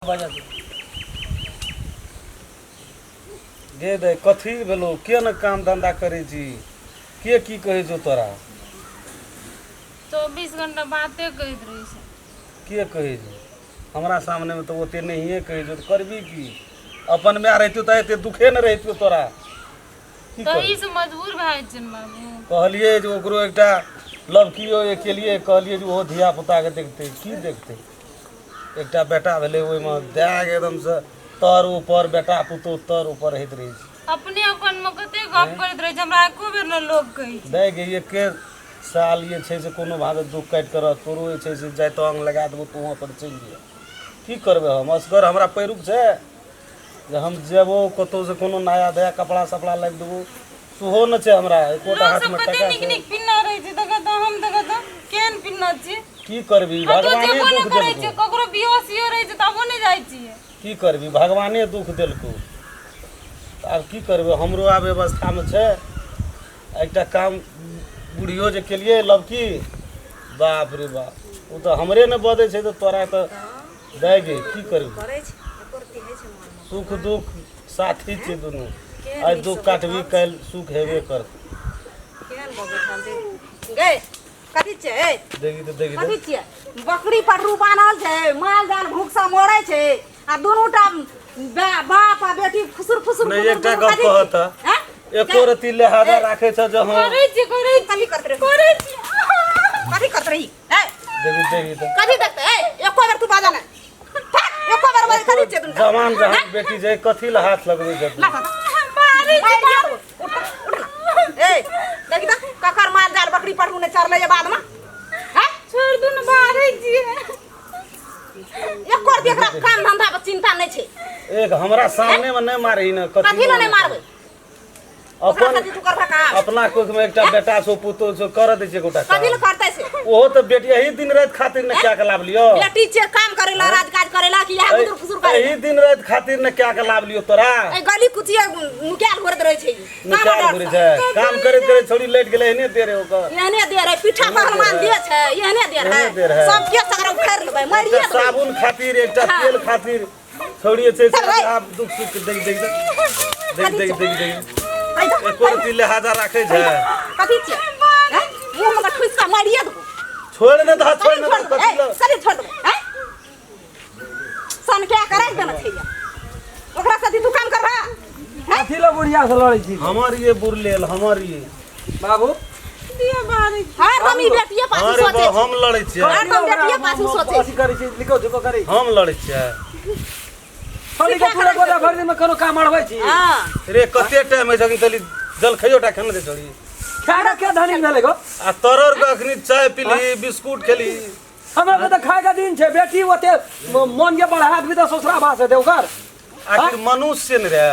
बजा दे। गे दे कथी भेलो किए ने काम धंधा करै छी के की कहै छौ तोरा 24 घंटा बाते कहैत रहै छै के कहै छौ हमरा सामनेमे तऽ ओते नहिए कहै छौ तऽ करबी की अपन माय रहितौ तऽ एते दुखे ने रहितौ तोरा की तही करबी से मजबूर भए जाइ छै ने बाबू कहलियै जे ओकरो एकटा लड़कियो केलियै कहलियै जे ओहो धिया पुताके देखतै की देखतै एकटा बेटा भेलै ओहिमे दए के एकदमसँ तर ऊपर बेटा पुतोह तर ऊपर होइत रहै छै अपने अपन मे कते गप करैत रहै छै हमरा एको बेर ने लोक कहै छै दै गे एके साल जे छै से कोनो भाँज दुःख काटि कऽ रह तोरो जे छै से जाइतो अङ्ग लगा देबौ तोहूँ अपन चलि जइहे की करबै हम असगर हमरा पैरुख छै जे हम जेबो कतहुसँ कोनो नया धया कपड़ा सपड़ा लाबि देबौ सेहो नहि छै हमरा एकोटा लोक सब हाथमे कते टाका नीक छै नीक पिन्ना रहै छै तऽ कहतौ हम तऽ कहतौ केहन पिन्ना छियै की करबी कतौ भगवाने जेबो नहि दुख करै देलकौ छियै ककरो बियाह सियो रहै छै तबो नहि जाइ छियै की करबी भगवाने दुख देलकौ तऽ आब की करबै हमरो आब व्यवस्थामे छै एकटा काम बुढ़ियो जे केलियै लबकी बाप रे बाप ओ तऽ हमरे ने बजै छै तऽ तोरा तऽ दै गे की करबी करै छै एको रत्ती होइ छै मोनमे सुख दुख साथी छै दुनू केहन आइ नीकसँ दुख काटबी बैठल काल्हि सुख हेबे करतै केहन भऽ बैठल छै गै कथी छै देखी तऽ देखी कथी तऽ छियै बकरी पटरू बान्हल छै माल जाल भूख से मरै छै आ दुनू टा बाप आ बेटी फुसुर फुसुर नहि फुसुर एकटा फुसुर गप कथी कहत छियै? हैं? एको रत्ती लिहाजा राखै छ जे हँ करै छियै करै कथी करत रही करै छियै कथी करत रही ए देखी देखी तऽ कथी देखते ए एको बेर तू बाजा ना एको बेर बाजा कथी छियै तुम जवान जहान बेटी छै कथी लए हाथ लगबै छै ला मारै छै मारि उठ उठ ए देखी तऽ ककर माल जाल बकरी पटरू नहि चरलै बाद में हैं छोड़ि दू ने मारै छियै एको रत्ती एकरा काम धंधा के चिंता नहि छै एक हमरा सामने में नहि मारही ने कथी लए नहि मारबै ओकरा अपन खातिर तू करबा काम अपना कोख में एकटा बेटा छौ पुतोह छौ करऽ दै छै एकोटा कथी काम लए करतै से ओहो तऽ बेटी एही दिन राति खातिर ने क्या के लाभ लियो बेटी छै काम करेला राजकाज करेला कि इएह गुदुर फुसुर करेला एही दिन राति खातिर ने क्या के लाभ लियो तोरा एहि गली कुचिया नुकायल घुरैत रहै छै ई। काम निकाल डर घुरै सँ। छै काम करैत करैत छोड़ी लेट गेलै एहने देर है ओकर एहने देर है पीठा पहलवान दे छै एहने देर है एहने देर है। सब के सगरे उखाड़ि लेबै मारिए एकटा देबै साबुन खातिर एकटा हाँ। तेल खातिर छोड़ी छै चल भाई। आब दुख सुख देख देख देख देख देख देख अइ जा, एको रत्ती लिहाजा राखै छै कथी छियै हैं? मुँह में ठुसि कऽ मारिए देबो छोड़ ने दह छोड़ कथी ने छोड़ दह देबो कथी ए, लए कथी छोड़ देबो हैं? सनके करै देना छै ओकरा साथी तू काम करबा कथी लए बुढ़िया से लड़ै छी हमर ये बुरलेल हमर ये बाबू दिया बारी हरदम ई बेटिये पाछू अरे सोचे बा हम लड़ै छियै हरदम बेटिये पाछू सोचे अथी करै छी लिखो झुको करै छी हम लड़ै छियै छोड़ी के पूरा गोदा भरि दिन में कोनो काम अड़बै छी हां रे कते टाइम होइ छै अखनी तली जलखैयो टा खेने दे छोड़ी खाना के धनी भेलै गो आ तोरर के अखनी चाय पीली बिस्कुट खेली हमरा के तऽ खाय के दिन छै बेटी ओते मन के बढ़ा देबी तऽ ससुरा भास हेतै ओकर आखिर मनुष्य ने रे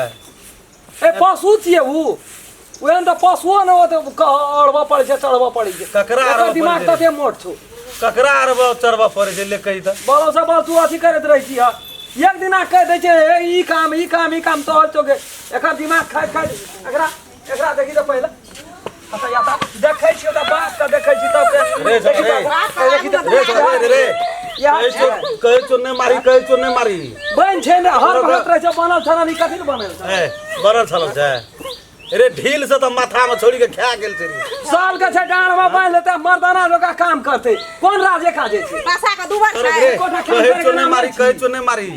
ए पशु छियै उ ओहन तऽ पशुओ ने ओते अड़बऽ पड़ै छै चढ़बऽ पड़ै छै ककरा एकर अड़बऽ दिमाग पड़ै छै? तते मोट छौ ककरा अरबा चढ़बऽ पड़ै छै ले कही तऽ बलो से बल तू अथी करैत रहै छी एक दिना कहि दै छै हे ई काम ई काम ई काम तोहर चौके एकर दिमाग खाइत खाइत एकरा एकरा देखी तऽ पहिले अच्छा या तऽ देखै छियौ तऽ बाप के देखै छी तब के रे देखी रे तऽ देखी तऽ रे रे रे इएह कहै छौ कहै छौ नहि मारी कहै छौ नहि मारी बनि छै ने हर भगत रहै छै बनल छल ई कथी लए बनल छल ए बनल छल छै रे ढील से तऽ माथा में छोड़ी के खा गेल छै रे साल के छै डाँड़ में बान्हि लेतै मर्दाना जकाँ काम करतै कोन राजे काजे छै पैसा के दुबर तोरे छै रे एकोटा काम कहै करैके छौ नहि नाम मारी नहि कहै छौ नहि मारी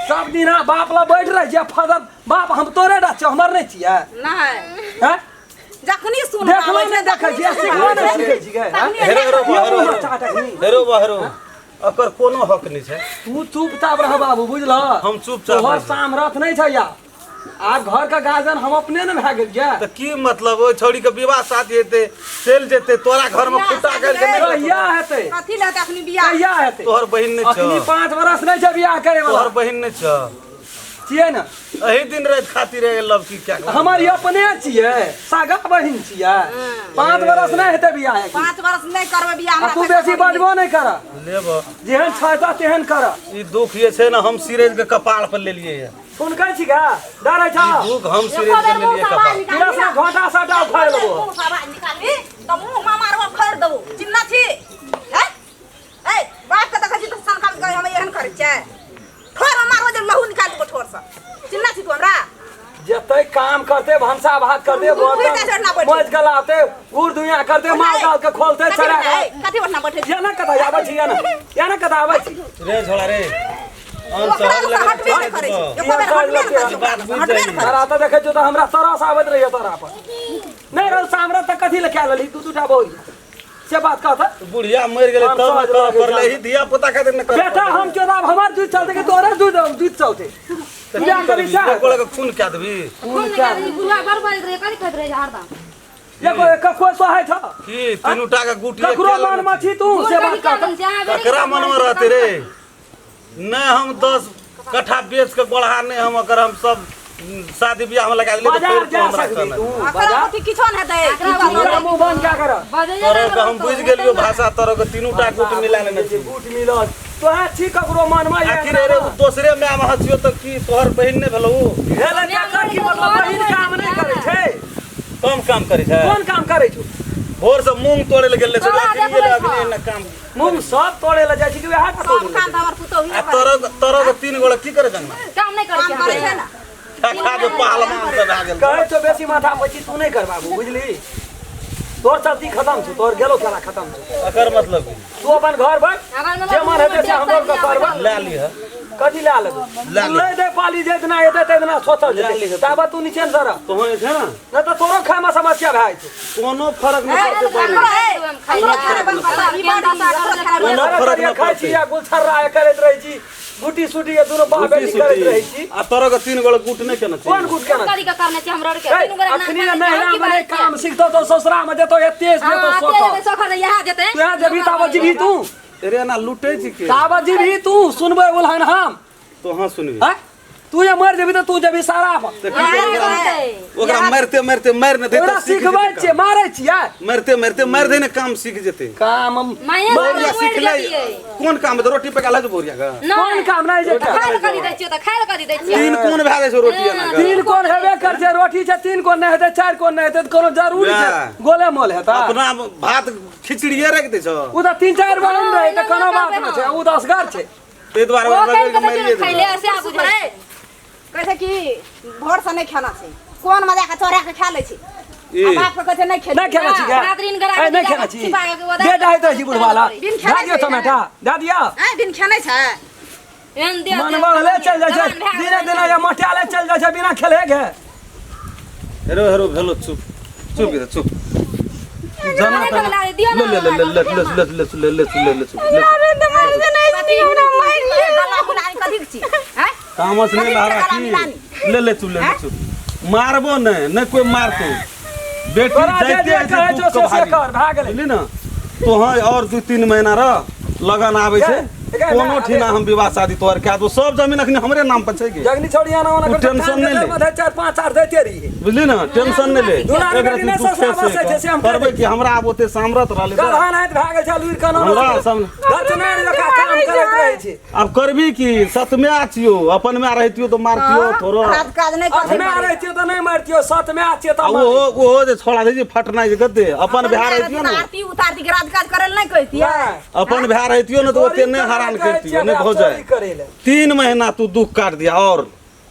सब दिना बाप लग बैठ रहै छियै फदर बाप हम तोरे डा छियौ हमर नहि छियै नहि हैं जखनी सुन देखलो नहि देखै छियै सिखलो नहि सीखै छियै हैं? हेरो हेरो यो हेरो मुँह चाटकनी हेरो हेरो एकर कोनो हक नहि छै तू चुपचाप रह बाबू बुझल हम चुपचाप तोहर रहै छी। सामरथ नहि छै या आब घर के गार्जियन हम अपने ने भए गेलियै तऽ की मतलब ओहि छौड़ी के विवाह शादी हेतै चलि जेतै तोरा घर में खुट्टा कर के नहि कहिया हेतै कथी लए अखनी बियाह कहिया हेतै तोहर बहिन नहि छौ अखनी 5 बरस नहि छै बियाह करे वाला तोहर बहिन नहि छौ छियै ने एहि दिन राति खातिर लव की क्या हमर ई अपने छियै सगा बहिन छियै 5 बरस नहि हेतै बियाह के 5 बरस नहि करबै बियाह आ हमरा तू बेसी बजबो नहि कर लेब जेहन छै तऽ तेहन कर ई दुख जे छै ने हम सिरेज के कपार पर लेलियै ये सुनकै छी गा डरै छ ई दुख हम सिरेज के लेलियै कपार किरस ने घोटा सटा उखाड़ि लेबो मुँह से आवाज निकालबी तऽ मुँह में मारबो फोड़ि देबो चिन्ना छी हैं ए बाप के देखै छी तऽ सनकाल हम एहन करै छियै ठोर मारबो। से चिन्ना छी तू हमरा जते काम करते भनसा भात करते बर्तन मज गलाते गुड़ दुनिया करते माल गाल के खोलते चरा कथि ओठना बैठे या ना कथा आबै छी या ना या ना कथा आबै छी रे झोड़ा रे हमरा तऽ देखै छियौ तऽ हमरा तरस आबैत रहैए तोरा पर नहि रहल सामरा तऽ कथी लए खा लेलही दू दूटा बोरी से बात कहत बुढ़िया मरि गेलै तब कर पड़लै ही धिया पुता खातिर न कर बेटा हम क्यों आब हमर दूध चलते कि तोरे दूध दूध चलते पूजा करी सा ओकरा के खून कए देबी खून कए बुढ़वा बड़ बाजैत रहै कथी कहैत रहै हरदम एगो ककरो सोहाय छ की तीनू टा के गुटी ककरो मन में छी तू से बात कहत ककरा मन में रहते रे नहीं हम 10 कट्ठा बेच के गोढ़ा नहीं हम अगर हम सब शादी ब्याह में लगा दिले तो बाजार फिर जा तो हमरा सकबी कहना तू ओकरा बाजार अथी किछो नहि हेतै तोरा मुंह बंद क्या कर तोरो के हम बुझ गेलियो भाषा तोरो के तीनू टा गुट मिला लेने छी गुट मिलल तोहा छी ककरो मन में आखिर रे उ दोसरे माय में हसियो तो की तोहर बहिन नहीं भेलौ भेल एकर की मतलब बहिन काम नहि करै छै कम काम करै छै कोन काम करै छौ भोर से मूंग तोड़े ले गेल छै तोरा आखिर ये देखबै अखनी छौ। ने काम मूंग सब तोड़े ले जाइ छै कि वएह सब काम तऽ हमर पुतोहु आ तोरो तोरो के तीन गोड़ा की करे जंगल काम नहि करै काम करै छै ने खा खा के पहलवान सब भए गेल कहै छौ बेसी माथा पैची तू नहि कर बाबू बुझली तोर चलती खत्म छौ तोर गेलो खेला खत्म छौ एकर मतलब की तू अपन घर बैठ जे मन हेतै से हमरो के करबै लए लिह कथी लए लेबै लए ले। ले दे पाली जितना हेतै तेतना सोचल लए जेतै लिह। ताबत तू नीचे से रह तोहर जे छै ने नहि तऽ तोरो खायमे समस्या भए जेतौ कोनो फरक नहि पड़तै बहिन। हमरो हे हमरो खाना बंद कर ई बात हमरो खाना बंद कोनो फरक नहि खाइ छी पड़तै आ गुलछर्रा करैत रहै छी गुटी सुटी के दुनू बाप गुटी बेटी करैत रहै सुटी छी आ तोरो के तीन गोड़ा गुट नहि केने छी कोन गुट केना कथी के करने छी हमरा आरके ए, तीनू गोरा अखनी नैहरा में नहि काम सीखतो तो ससुरा में जेतो एते से जेतो सोखो सोखर यहाँ जेतै तू यहाँ जेबही ताबत जीबही तू रे ना लूटै छी के ताबत जीबही तू सुनबै उलहन हम तो हाँ सुनबी हैं तू जे मरि जेबही तऽ तू जेबही सारा तऽ की करबै ओकरा ओकरा मारिते मारिते मारि नहि ओकरा देतै सीख सिखबै जेतै छियै मारै छियै काम। मारिते मारिते मारि दे ने काम सीख जेतै काम माया बोरिया सीख ले कोन काम हेतै रोटी पका ले बोरिया के कोन काम नहि जे खाय लए करी दै छियै तऽ खाय लए करी दै छियै तीन कोन भए जाइ छै रोटी एना के तीन कोन हेबे कर छै रोटी छै तीन कोन नहि हेतै चारि कोन नहि हेतै तऽ कोनो जरूरी छै वएह। गोले मोल हेतै अपना भात खिचड़िए राखि दै छौ ओ तऽ तीन चारि बहिन रहै तऽ कोनो बात नहि छै ओ तऽ असगर छै ताहि दुआरे ओ ओकरा कहि रगड़ि के के दै छियै मारिए खाय देबै ले से बुझै कहै छै कि भोर से नहि खाना छै कोन मजा के चोरा के खा लै छै ई। आ बाप के कहै छै नहि खेली नहि खेना छी गे रात्रि गरा ए, नहि खेना छी छिपा के ओदा- दे डाहि दै छी बुढ़वा ला बिन खेने दए दियौ छै। टमाटा दए दियौ आँय बिन खेने छै एहन देह मन बढ़ले चलि जाइ छै जवान भए दिने दिने ये मोटाले चलि जाइ छै बिना खेले के हेरो हेरो भेलो चुप चुप गे चुप जाना अरे तना कमला, दियौ ना ले ले ले ले ले ले ले ले ले ले ले चुप ले गला गुलानी कथी के छी आँय तामस नहीं लहरा की ले ले चुप ले ले चुप मारबो नहीं नहीं कोई मारतो बेटी तोरा जे जाइते जे है कहै दुख छौ के से से भारी। कर भए गेलै बुझली ना तो हाँ और 2-3 महीना रह लगन आबै छै गे, गे, कोनो ना, ठिना हम विवाह शादी तोहर कए दो सब जमीन अखनी हमरे नाम पर छै गे जगनी छोड़िया ना ओना तू टेंशन नहि ले। मधे चार पाँच आठ दैते रही बुझली ना टेंशन नहि ले दुलार एक बेटी रति नहि दुख ससुरा से बसै छै, से हम कहि करबै दै कि हमरा आब ओते सामरत रहलै तऽ गलहन आइत भए गेल छै लुरि कनो हमरा सब दक्षिणायन जकाँ काम करैत रहै छै आब करबी की सतमे छियो अपन में रहितियो तऽ मारतियो थोड़ो राज काज नहि अठमे करै रहै छियै तऽ नहि मारतियो सतमे छियै आ तऽ ओहो ओहो जे छोड़ा छै जे फटनाइ जे कते अपन भाय रहितियो ने आरती उतारती के राज काज करै लए नहि कहितियै अपन भाय रहितियो ने तऽ ओते नहि हरान करतियो नहि भऽ जाय करे ले 3 महीना तू दुख काट दिया और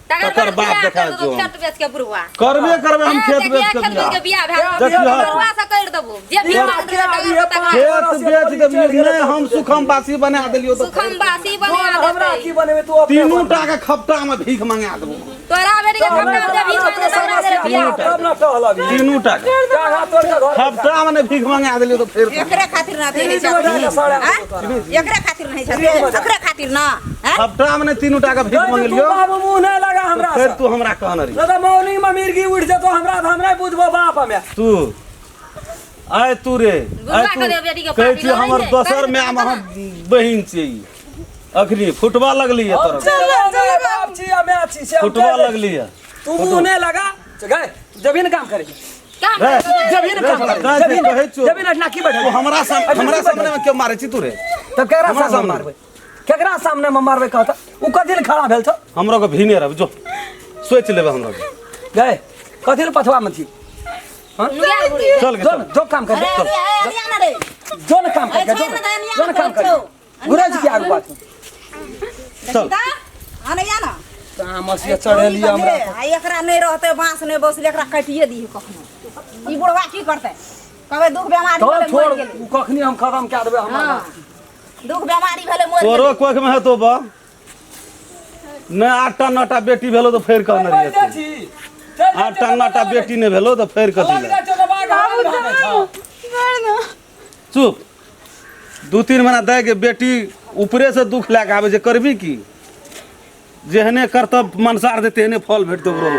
तकर तकर बाद बाप बियाह देखा कर देबो जो हम। खेत बेच के बुढ़वा करबे करबे हम खेत बेच के खेत बेच के बियाह बियाह भए देखियौ। बुढ़वा से कर देबो जे बियाह बियाह के आदमी है, पाँच खेत बेच देलियै नहि हम सुखम बासी बना देलियो तऽ सुखम बासी बना हमरा देतै की बनेबै तू अपने तीनू बना। टा के खपटा में भीख मंगा देबो तोरा बेटी के खपटा में जे भीख मांगे तकरा देले बियाह तब न टहलबी तीनू टा के डाढ़ा तोड़ के घर खपटा में नहि भीख मंगा देलियो तऽ फेर एकरे खातिर ना तीन देने गोटा के सड़ा आँय? एकरे खातिर नहीं छथिन एकरे खातिर ना आँय? खपटा में नहि तीनू टा के भीख तू मंगलियो बाबू मुँह नहि लगा हमरा फेर से तू हमरा कहने रही नहि तऽ मौनी में मिर्गी उठि जेतो हमरा तऽ हमरा बुझबो बाप हमे तू आय तू रे आय बुढ़वा तू के बेटी के कहै पार्टी छी हमर लड़ै छै, दोसर कहै माय छै महा बहिन छियै ई। अखनी फुटबा लगली है हम तोरा चल बाप छी आ माय छी से हम फुटबा कहि दै छी। लगली है तू मुँह नहि लगा गए जबी ने काम करे काम रे, जबी ने काम रे, करे जबी कहै छियौ। जबी ने अठना की बैठल तू हमरा सामने हमरा सामने में क्यों मारै छी तू रे तब केकरा हमरा सामने सामने। मारबै केकरा सामने में मारबै कहता उ कथी ले खड़ा भेल छौ हमरो के भीने रह जो सोच लेबै हमरो के गए कथी ले पछुआ में छी नुया बुढ़ी चल गे जो चल जो काम कर अरे जो अरे अरे ना रे जो न काम कर अरे जो छोड़ ना दे, जो न काम कर छोड़। घुरै छी आगू पाछू चल दा आने या ना तामस ये चढ़ेलियै हमरा। आ एकरा नहि रहतै, बाँस नहि बसलै, एकरा काटिए दिही कखनो। ई बुढ़वा की करतै? कहबै दुख बेमारी तोर भेलै, छोड़, मरि गेलै। ओ कखनी हम खत्म कए देबै हमर। हँ, दुख बेमारी भेलै, मरि तोरो गेलै। कोख में हेतो बा नहि, 8टा 9टा बेटी भेलो तऽ फेर कहने मरि रहियै। जाइ छी। चलि जाइ 8टा छी, 9टा बेटी नहि भेलो तऽ फेर कथी लग लए? जाइ छौ तऽ बाघ हरान भए जाइ छौ। चुप, 2-3 महीना दै के बेटी ऊपरे से दुख लए कऽ आबै छै, करबी की? जेहने करतब मनसार दे तेहने फल भेटतौ ओकरो।